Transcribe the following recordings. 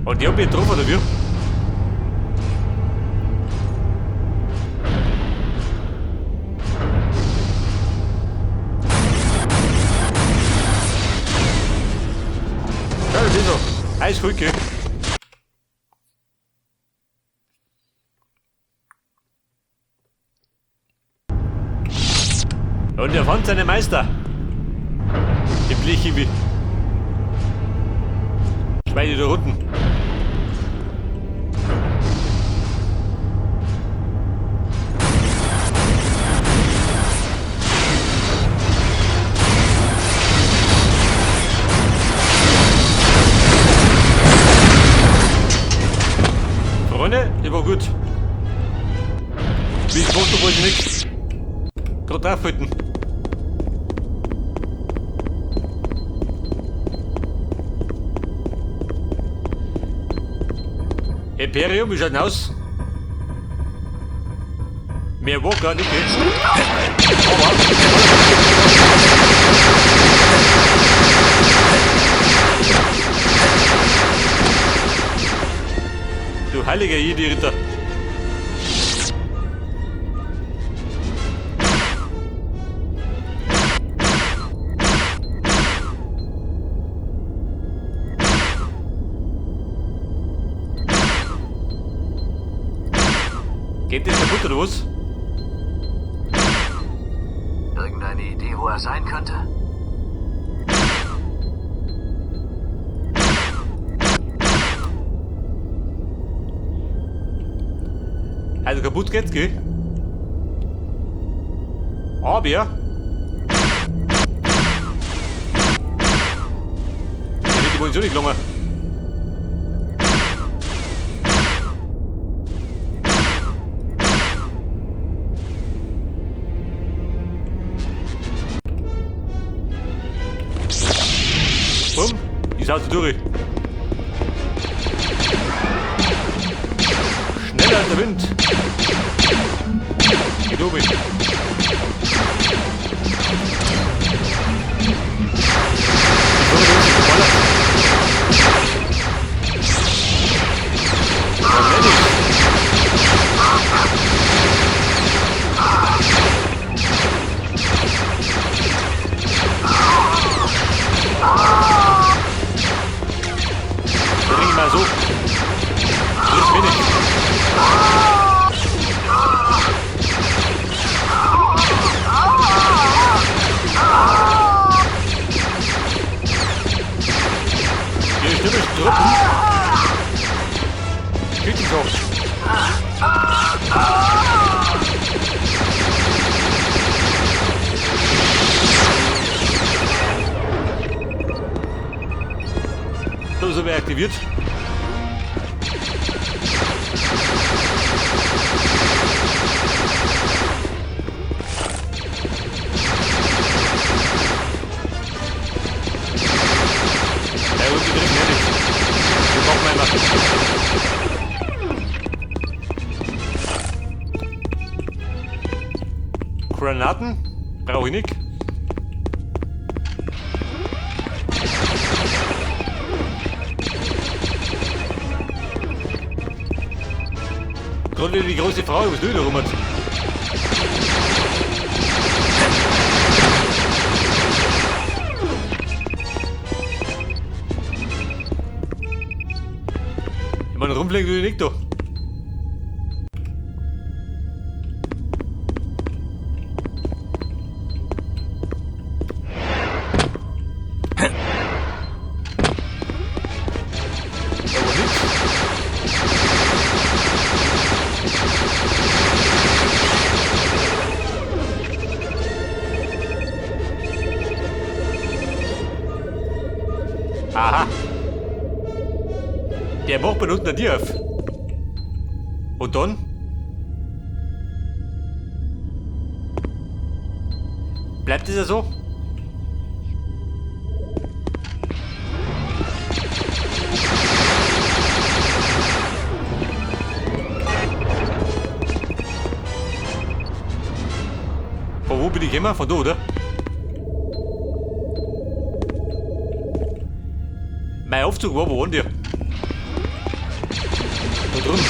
Und die hab ich getroffen, oder wie? Ja, das ist so. Alles gut, gell? Und er fand seinen Meister. Im Blechhiwi. Schweine da unten. Freunde, die war gut. Wie ich wusste, wollte ich nichts. Gerade draufhalten. Imperium, wie schaut denn aus? Mehr war gar nicht, gell? Aber. Du heiliger Jedi-Ritter. Geht das kaputt oder was? Irgendeine Idee, wo er sein könnte? Also kaputt geht's, gell? Aber. Der wird die Munition nicht gelungen. Bumm, ich sauze durch. Schneller als der Wind. Geht oben. Die Vogel wird sich geballert. Und wenn ich. Bring ihn mal so. Trifft mich nicht. Hier Stimme ist Truppen. Kriegt ihn doch. So, sind wir aktiviert. Ja gut, die treffen ja nicht. Wir brauchen einmal. Granaten brauche ich nicht. Gerade wieder die große Frage, was du da rum hat. Ich meine, rumfliegen du nicht da. Aber nix. Aha. Der macht bei unten Tür auf. Und dann? Bleibt es ja so? Von wo bin ich immer? Von da, oder? Mein Aufzug war wo war denn der? Da drüben.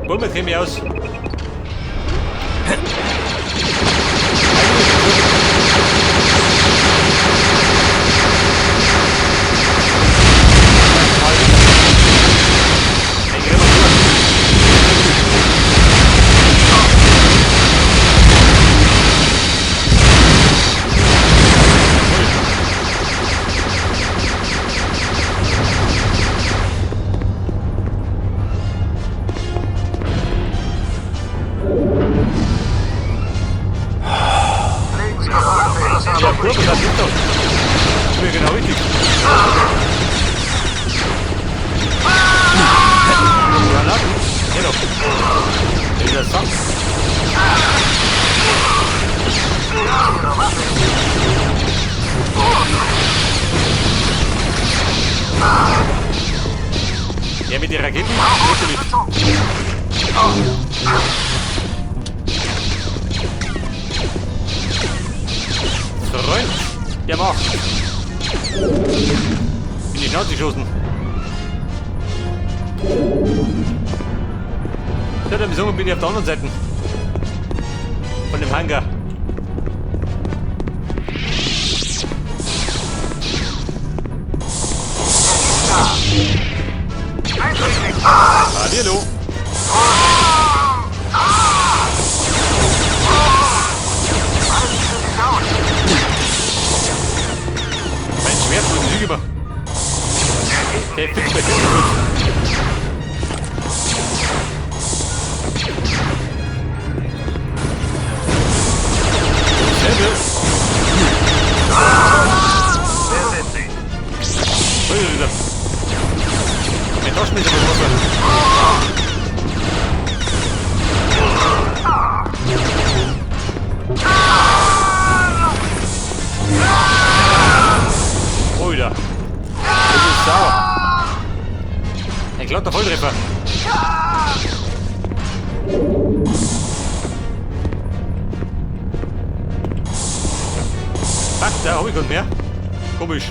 Womit käme ich aus? Legen Sie Ihre Waffe Ja, Kurve, das ist doch. Das wäre genau richtig. Granaten? Genau. Dieser Sack. Ja, mit den Raketen? Natürlich. Freund, der macht. In die Schnauze geschossen. Seit dem Sommer bin ich auf der anderen Seite. Von dem Hangar. Hallihallo. Mein Schwert wurde nicht über. Der fix bei dir gut. Selbe. Wer sind Sie? Wo ist er wieder? Mein Taschenmesser verschlossen. Alter. Das ist sauer. Ein glatter Volltreffer. Fuck, da hab ich gar nicht mehr. Komisch.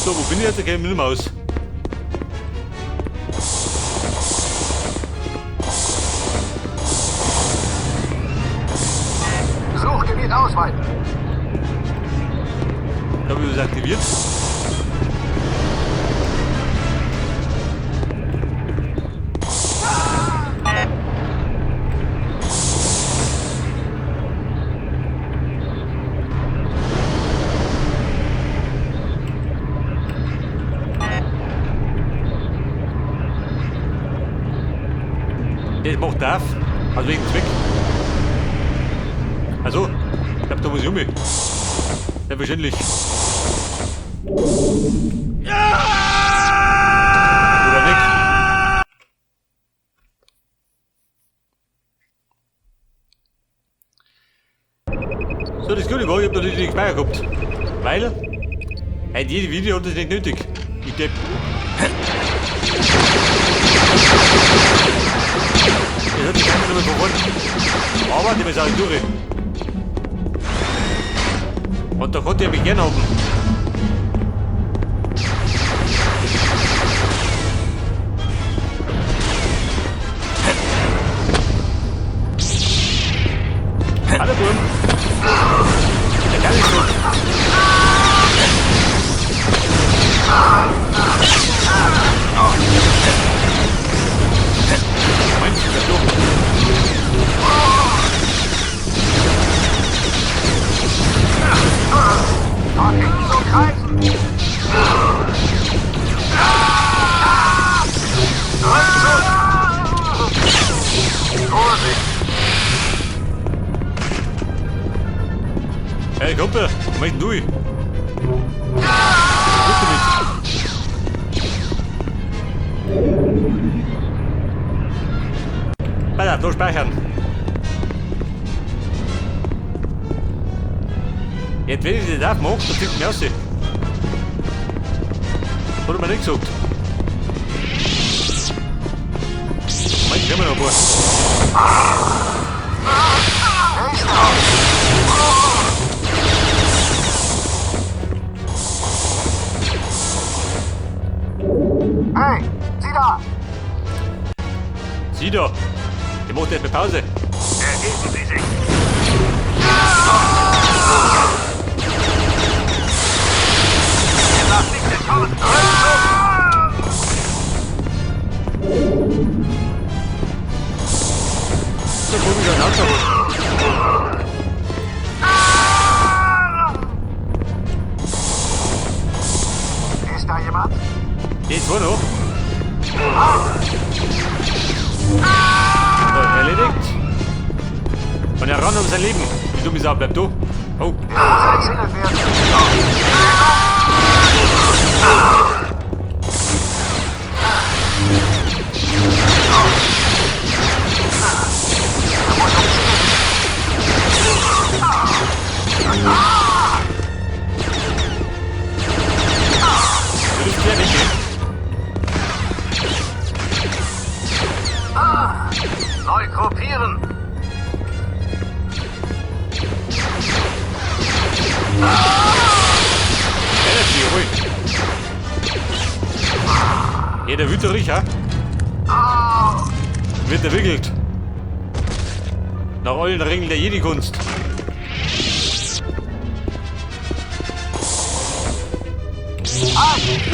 So, wo bin ich jetzt? Da kenn ich mich nicht mehr aus. Suchgebiet ausweiten. Da habe ich was aktiviert. Das macht darf. Aus welchem Zweck? Also, ich glaube, da muss ich um mich. Selbstverständlich. Oder nicht? So, das Gute war, ich hab natürlich nicht Speicher gehabt. Weil, halt jedes Video hat das nicht nötig. Ich Depp. Das hat die ganze nochmal von vorn. Aber die ist auch durch. Und da konnte ich mich gern haben. Hallo Burm. Der Kerl ist tot. Moment, bleib doch. Dort hinten so kreisen. Rückzug. Vorsicht. Hey Kumpel, was machst denn du? Gut damit. Weiter, da speichern. Jetzt, wenn ich das aufmache, dann zieht mich raus. Hat er mir nicht gesagt. Kriegen wir noch ein paar. Hey, sieh da! Sieh da. Der macht erstmal Pause. Ergeben Sie sich! Er darf nicht entkommen! So komisch ein Auto. Ist da jemand? Die zwei noch. So, erledigt. Und er ran um sein Leben. Die dumme Sau, bleib du. Oh. Er muss umzingelt werden. Du bist ja nicht. Neu gruppieren! Energy, ruhig. Ja, der Wüterich, ha? Wird erwickelt. Nach allen Regeln der Jedi-Kunst.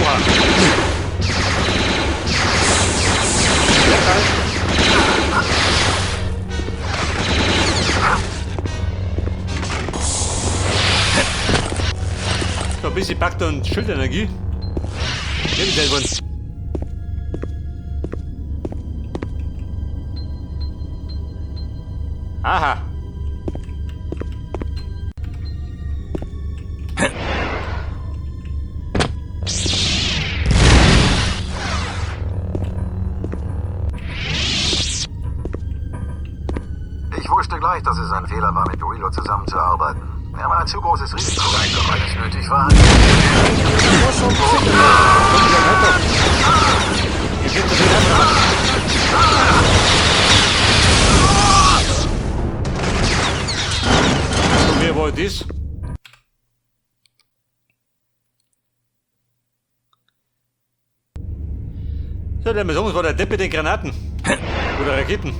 Oha. Lecker. So, ein bisschen Bakter und Schildenergie. Nimm ich. Aha. Ich wusste gleich, dass es ein Fehler war, mit Durillo zusammenzuarbeiten. Er war ein zu großes Risiko, weil es nötig war. Wer war das? So, dann mal sagen, es war der Depp mit den Granaten. Oder Raketen.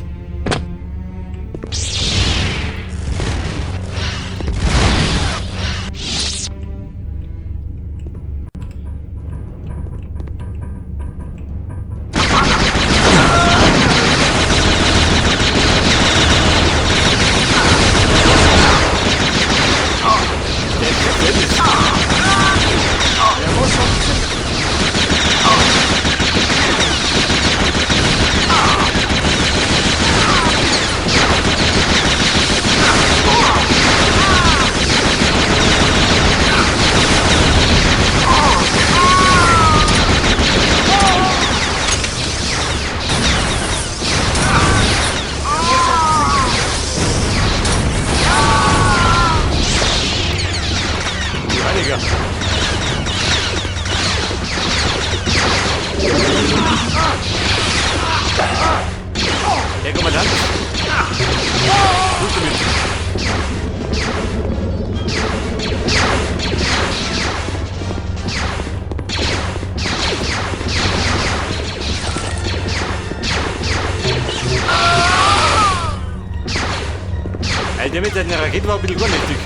Der mit seiner Rakete war ein bisschen übermächtig.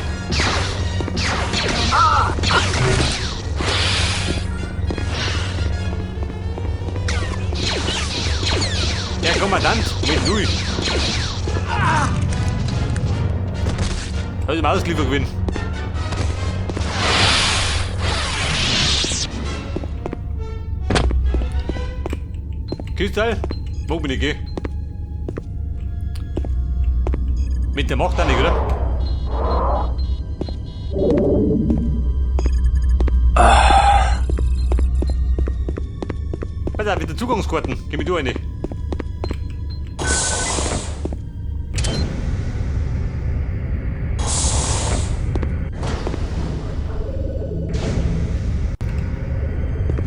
Der Kommandant mit Louis. Soll ich mal ausgeliefert gewinnen. Kristall? Wo bin ich? Geh? Mit der Macht auch nicht, oder? Pass auf, mit den Zugangskarten. Geh mit du rein.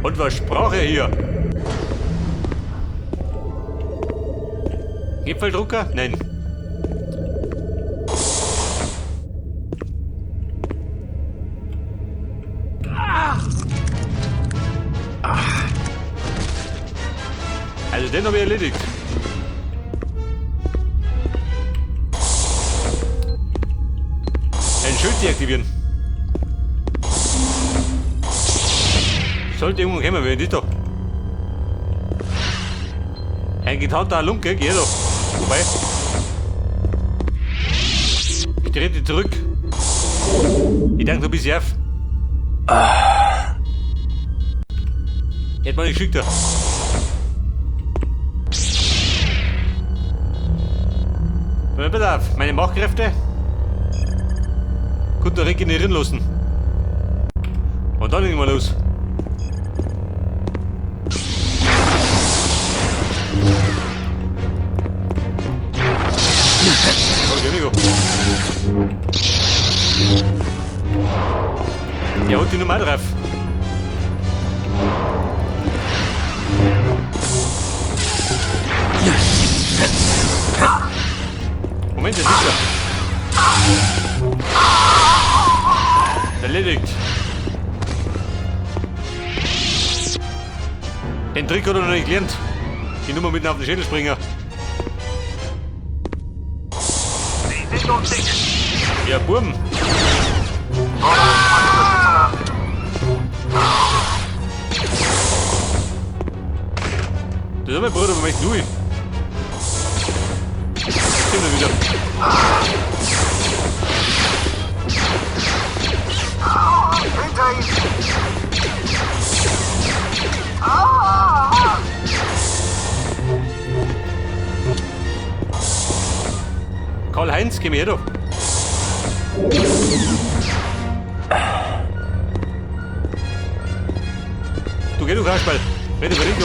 Und was sprach er hier? Gipfeldrucker? Nein. Also den habe ich erledigt. Ein Schild deaktivieren. Sollte irgendwann kommen, wenn ich da. Ein getarnter Lunke, geh doch. Wobei. Ich trete zurück. Ich denke, du bist auf. Hätte man nicht geschickt. Pass auf, meine Machtkräfte konnte regenerieren lassen. Und dann irgendwann los. Okay, amigo. Der hat die Nummer drauf. Moment, der liegt da. Erledigt. Den Trick hat er noch nicht gelernt. Die Nummer mitten auf den Schädel springen. Sie sind umzingelt. Ja, Burm. Das ist mein Bruder, aber möchte du? Stimmt er wieder. Hinter ihm! Karl-Heinz, geh mir her da. Du geh du Kasperl. Wenn du verlinkt,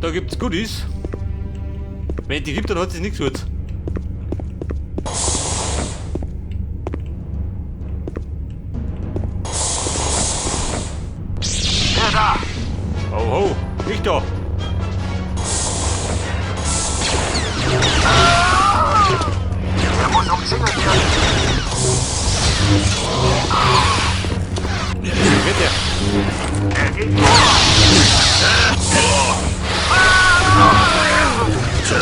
Da gibt's Goodies. Wenn die gibt, dann hat sie nichts gut. Wer da? Oh ho, nicht da. Er muss umzingelt werden. Wird der? Er geht vor. Da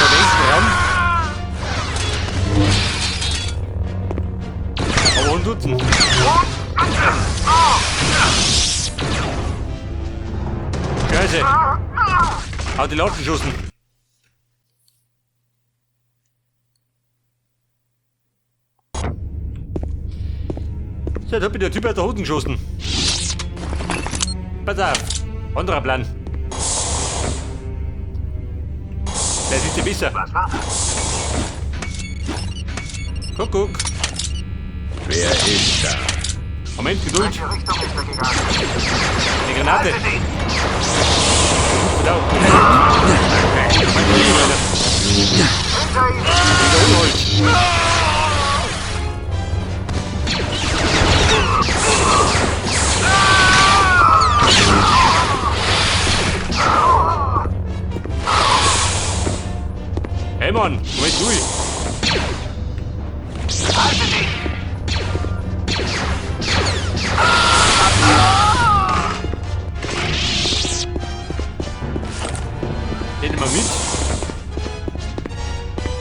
nächsten Raum. Aber ein Dutzend. Scheiße. Hat die Laut geschossen. So, jetzt hat mich der Typ aus der Hoden geschossen. Pass auf. Anderer Plan. Der sieht ja besser. Was war das? Kuckuck. Wer ist da? Moment, Geduld. Welche Richtung ist er gegangen? Die Granate. Haltet ihn! Verdammt. Hinter ihm! Wieder Unhold. Hey Mann, Moment, du. Haltet ihn! Den nehmen wir mit.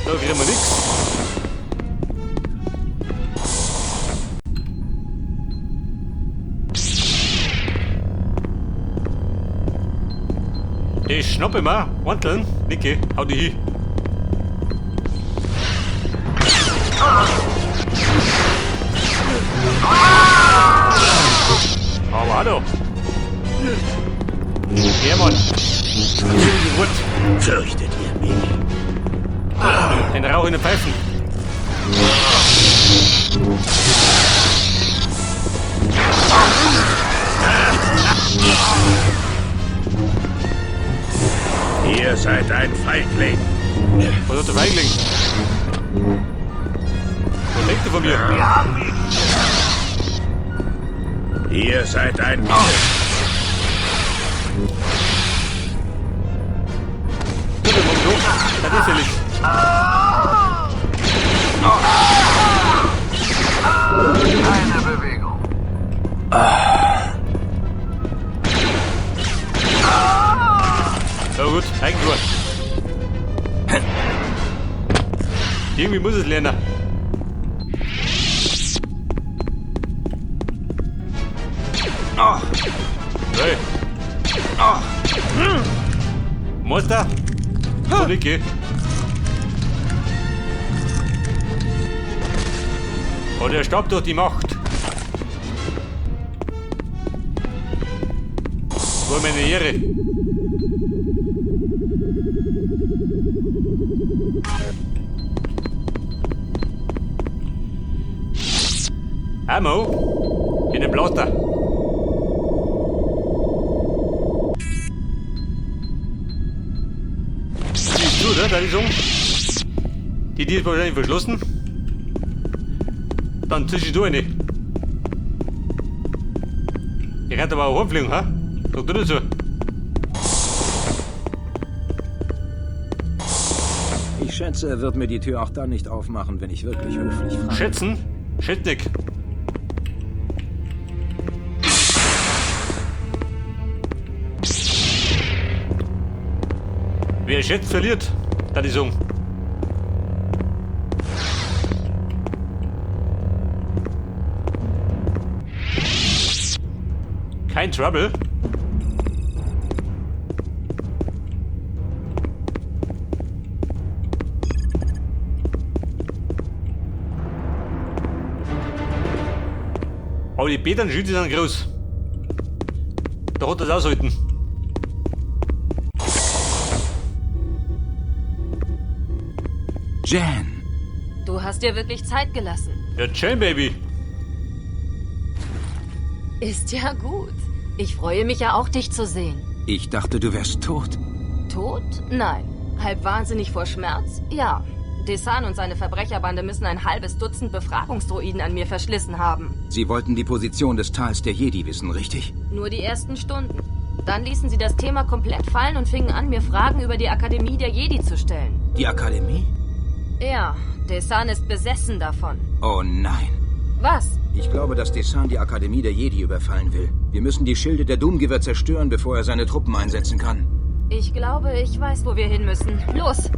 Da kriegen wir nix. Die schnappe ich mir. Wanteln. Niki, hau die hin. Aber hallo. Ja, Mann. Gut. Fürchtet ihr mich? Den Rauch in den Pfeifen. Feigling! Was hat der Feigling? Was denkt er von mir? Wir haben ihn. Ihr seid ein... Gut, dann mach ich hoch. Das ist ja nicht. Keine Bewegung. Ja gut, Eigentor. Irgendwie muss es lernen. Hey. Monster. So, Niki. Und er starb durch die Macht. Das war meine Ehre. Ammo in den Blaster. Die ist zu, oder? Da ist um. Die ist wahrscheinlich verschlossen. Dann zwischendurch eine. Ich kann aber auch rumfliegen, ha? Sag du dazu. Ich schätze, er wird mir die Tür auch dann nicht aufmachen, wenn ich wirklich höflich frage. Schätzen? Schätzt. Wer schätzt, verliert. Das ist so. Kein Trouble. Aber die Betern-Schütze sind groß. Da hat das aushalten. Jan! Du hast dir wirklich Zeit gelassen. Ja, Jan, Baby. Ist ja gut. Ich freue mich ja auch, dich zu sehen. Ich dachte, du wärst tot. Tot? Nein. Halb wahnsinnig vor Schmerz? Ja. Desan und seine Verbrecherbande müssen ein halbes Dutzend Befragungsdroiden an mir verschlissen haben. Sie wollten die Position des Tals der Jedi wissen, richtig? Nur die ersten Stunden. Dann ließen sie das Thema komplett fallen und fingen an, mir Fragen über die Akademie der Jedi zu stellen. Die Akademie? Ja, Desan ist besessen davon. Oh nein. Was? Ich glaube, dass Desan die Akademie der Jedi überfallen will. Wir müssen die Schilde der Doomgiver zerstören, bevor er seine Truppen einsetzen kann. Ich glaube, ich weiß, wo wir hin müssen. Los!